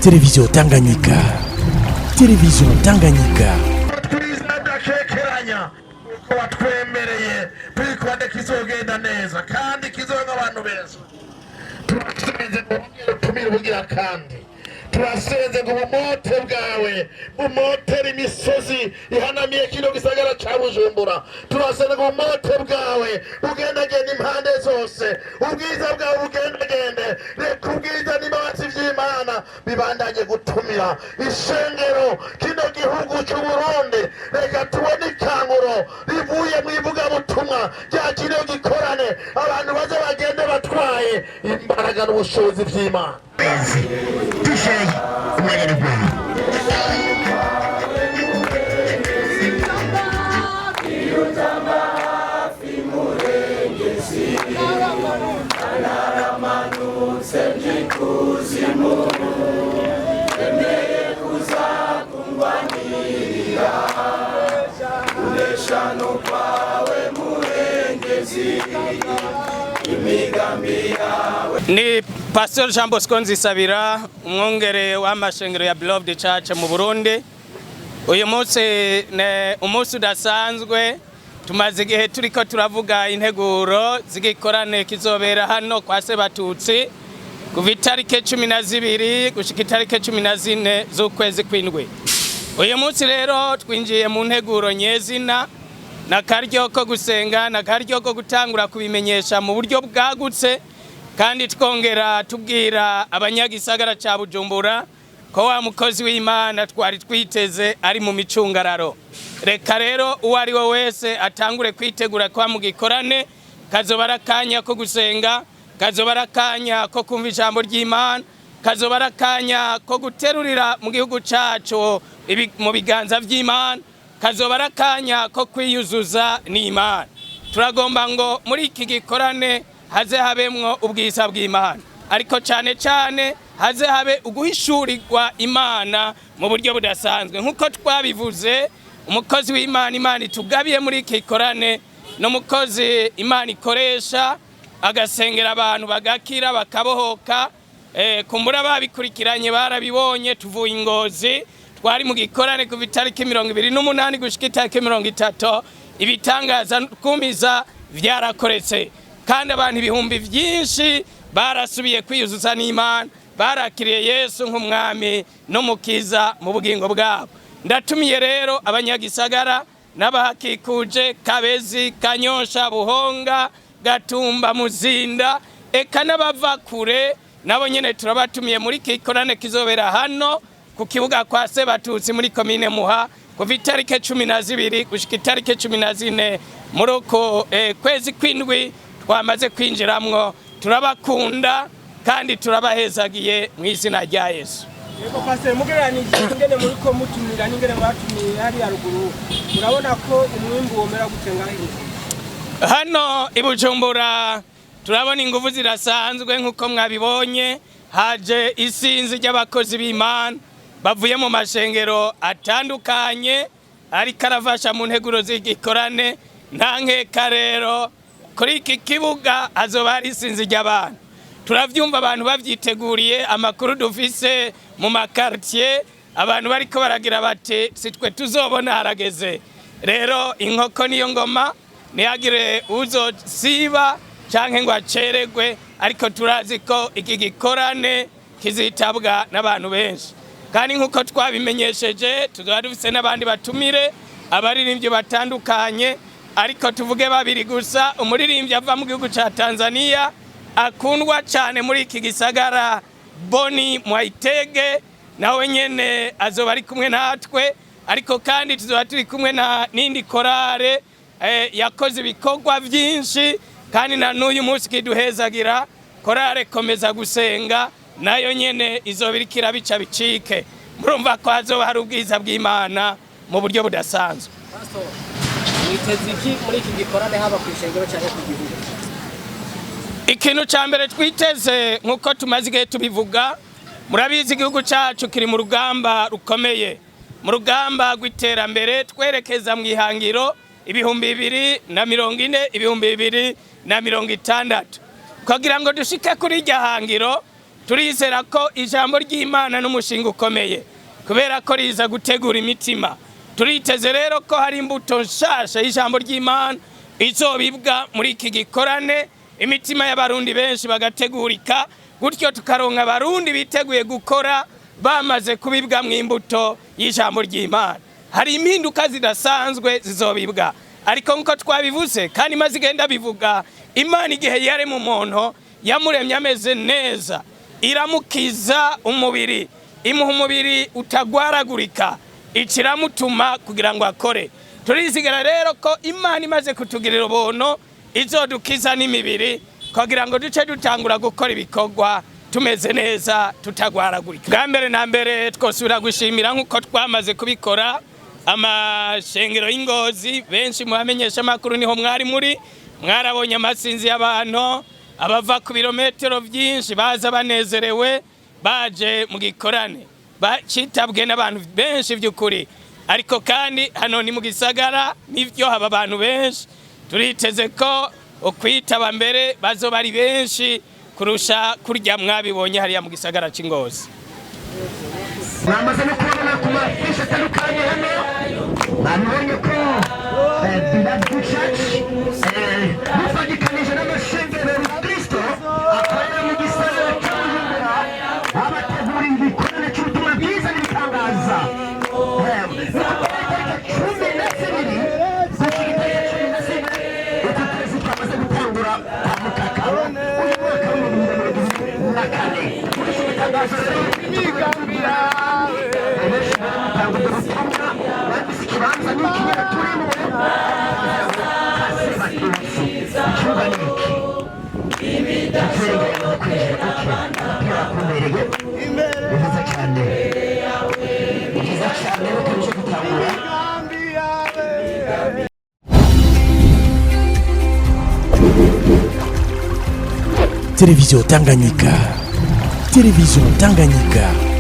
Televiziyo Tanganyika, Televiziyo Tanganyika. Twiza udakekeranya uko watwemereye twikonde kizogenda neza kandi kizoba abantu beza. Turasenze ngo wongere utumire ubugira kandi turasenze ngo ubumote bwawe bumotere imisozi ihanamiye kino gisagara ca Bujumbura. Turasenze ngo ubumote bwawe bugendagende impande zose, ubwiza bwawe bugendagende. Reka ubwiza n'imbabazi vy'Imana bibandanye gutumira ishengero kino gihugu c'Uburundi. Reka tubone ikanguro rivuye mu ivugabutumwa rya kino gikorane, abantu baze bagende batwaye imbaraga n'ubushobozi vy'Imana. Dushoje umwanya ni rwawe. Ni Pastor Jean Bosco Nzisabira, umwungere w'amashengero ya Beloved Church mu Burundi. Uyu munsi ni umunsi udasanzwe. Tumaze igihe turiko turavuga integuro z'igikorane kizobera hano kwa Sebatutsi kuva itarike 12 gushika itarike 14 z'ukwezi kw'indwi. Uyu munsi rero twinjiye mu nteguro nyezina, na karyo ko gusenga, na karyo ko gutangura kubimenyesha mu buryo bwagutse, kandi twongera tubwira abanyagisagara ca Bujumbura ko wa mukozi w'Imana twari twiteze ari mu micungararo. Reka rero uwo ari we wese atangure kwitegura kwa mu gikorane. Kazoba ari akanya ko gusenga, kazoba ari akanya ko kumva ijambo ry'Imana, kazoba ari akanya ko guterurira mu gihugu cacu mu biganza vy'Imana, kazoba ari akanya ko kwiyuzuza n'Imana. Turagomba ngo muri iki gikorane haze habemwo ubwiza bw'Imana, ariko cyane cyane haze habe uguhishurirwa Imana mu buryo budasanzwe. Nk'uko twabivuze, umukozi w'Imana Imana itugabiye muri iki gikorane n'umukozi Imana ikoresha agasengera abantu bagakira bakabohoka. Kumbura babikurikiranye barabibonye. Tuvuye Ingozi, twari mu gikorane kuva itariki 28 gushika itariki 30. Ibitangaza kumiza vyarakoretse, kandi abantu ibihumbi vyinshi barasubiye kwiyuzuza n'Imana, barakiriye Yesu nk'umwami n'umukiza mu bugingo bwabo. Ndatumiye rero abanyagisagara n'abahakikuje: Kabezi, Kanyosha, Buhonga, Gatumba, Muzinda, eka n'abava kure nabo nyene turabatumiye muri kikorane kizobera hano ku kibuga kwa Sebatutsi muri komine Muha kuva itarike 12 gushika itarike 14 muri uko kwezi kw'indwi twamaze kwinjiramwo. Turabakunda kandi turabahezagiye mu izina rya Yesu. Yego pastor, mugereranije ingene muriko mutumira n'ingene mwatumiye hariya ruguru, murabona ko umwimbu womera gute ngaho i? Hano i Bujumbura turabona ingufu zirasanzwe. Nk'uko mwabibonye, haje isinzi ry'abakozi b'Imana bavuye mu mashengero atandukanye, ariko arafasha mu nteguro z'igikorane. Nta nkeka rero kuri iki kibuga hazoba hari isinzi ry'abantu. Turavyumva abantu bavyiteguriye. Amakuru dufise mu makartier, abantu bariko baragira bati: "Si twe tuzobona harageze." Rero inkoko niyo ngoma, ntihagire uzosiba canke ngo aceregwe, ariko turazi ko iki gikorane kizitabwa n'abantu benshi. Kandi nk'uko twabimenyesheje, tuzaba dufise n'abandi batumire, abaririmbyi batandukanye, ariko tuvuge babiri gusa: umuririmbyi ava mu gihugu ca Tanzania akundwa cyane muri iki gisagara, Boni Mwaitege, nawe nyene azoba ari kumwe natwe. Ariko kandi tuzoba turi kumwe na n'indi korale yakoze ibikorwa byinshi kandi na n'uyu munsi kiduhezagira, korale Komeza Gusenga, nayo nyene izoba iriko irabica bicike. Murumva ko hazoba hari ubwiza bw'Imana mu buryo budasanzwe. Pastor, mwiteze iki muri iki gikorane, haba ku ishengero cyangwa ku gihugu? Ikintu cya mbere twiteze, nk'uko tumaze igihe tubivuga, murabizi igihugu cyacu kiri mu rugamba rukomeye, mu rugamba rw'iterambere twerekeza mu ihangiro 2040, 2060. Kugira ngo dushike kuri iryo hangiro Turizera ko ijambo ry'Imana n'umushinga ukomeye, kubera ko riza gutegura imitima. Turiteze rero ko hari imbuto nshasha y'ijambo ry'Imana izobibwa muri iki gikorane, imitima y'Abarundi benshi bagategurika, gutyo tukaronka Abarundi biteguye gukora bamaze kubibwa mu imbuto y'ijambo ry'Imana. Hari impinduka zidasanzwe zizobibwa, ariko nkuko twabivuze kandi maze igenda bivuga, Imana igihe yarema umuntu yamuremye ameze neza, iramukiza umubiri, imuha umubiri utagwaragurika, ikiramutuma kugira ngo akore. Turizigara rero ko Imana imaze kutugirira ubuntu izodukiza n'imibiri, kugira ngo duce dutangura gukora ibikorwa tumeze neza, tutagwaragurika. Bwa mbere na mbere twosubira gushimira, nk'uko twamaze kubikora, amashengero y'Ingozi. Benshi mu bamenyesha amakuru niho mwari muri, mwarabonye amasinzi y'abantu, abava ku birometero byinshi baza banezerewe, baje mu gikorane citabwe n'abantu benshi by'ukuri. Ariko kandi hano ni mu gisagara, nivyo haba abantu benshi. Turiteze ko ukwitaba mbere bazoba ari benshi kurusha kurya mwabibonye hariya mu gisagara c'Ingozi. Mwamaze no kubona ku mafishi atandukanye hano, babibonye ko Beloved Church bifagikanije n'amashengero Kristo akorera mu gisagara cya Bujumbura babateguriye igikorane cy'ubutumwa bwiza n'ibitangaza. Ni kuva itariki 12 gushika itariki 14 uku kwezi twamaze gutangura kwa Mukakaro, uyu mwaka w'2024. Muri icyo gitangazo rero, benshi baramutanga ubwo butumwa, bafise ikibanza n'ikinyana turimo kase Batutsi. Ikibuga ni iki, Kizenga yamaze kwinjira. Okay, umupira wakumbereye, ni byiza cyane, ni byiza cyane. Reka bije gutangura. Télévision Tanganyika. Télévision Tanganyika.